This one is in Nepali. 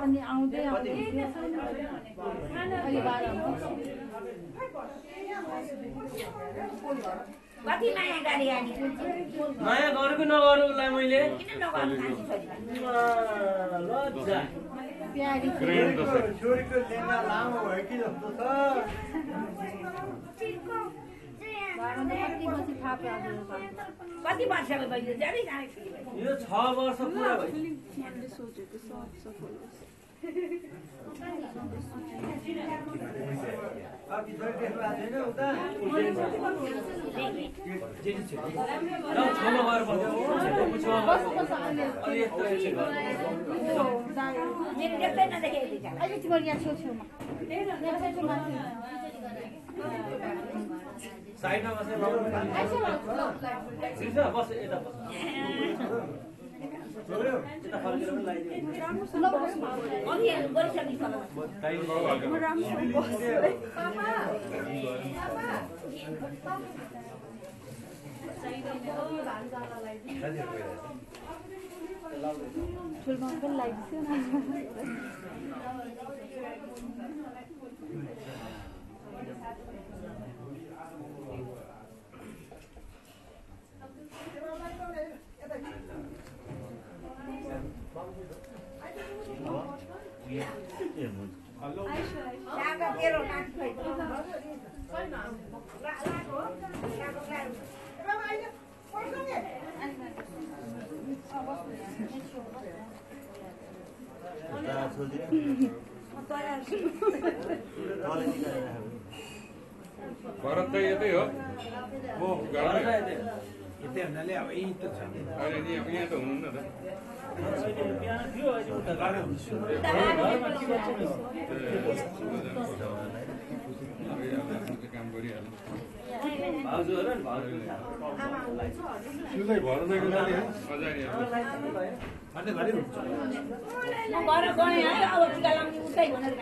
अनि आउँदै आउँदै अलि बाह्र कति नयाँ गाडी आनी नयाँ गरेको नगरौँ उसलाई मैले किन नगर्नु लज्जा प्यारी छोरीको लेङ्गा लामो भयो कि जस्तो छ कति वर्ष भयो बहिनी जाँदै जाने छोरी यो 6 वर्ष पुरा भयो साइडमा बस्ने बस यता बस यता फर्केर पनि ठुलमा पनि लगाइदिन्छु न भरत त यतै हो म घरमै यतै हुनाले अब यही त छ अहिले नि अब यहाँ त हुनुहुन्न त काम गरिहाल्नु भाउजूहरु नि भाउजू सुदै भर नगएको जाने अन्त घरि हुन्छ म घर गएँ अब टिका लाउने उतै भनेर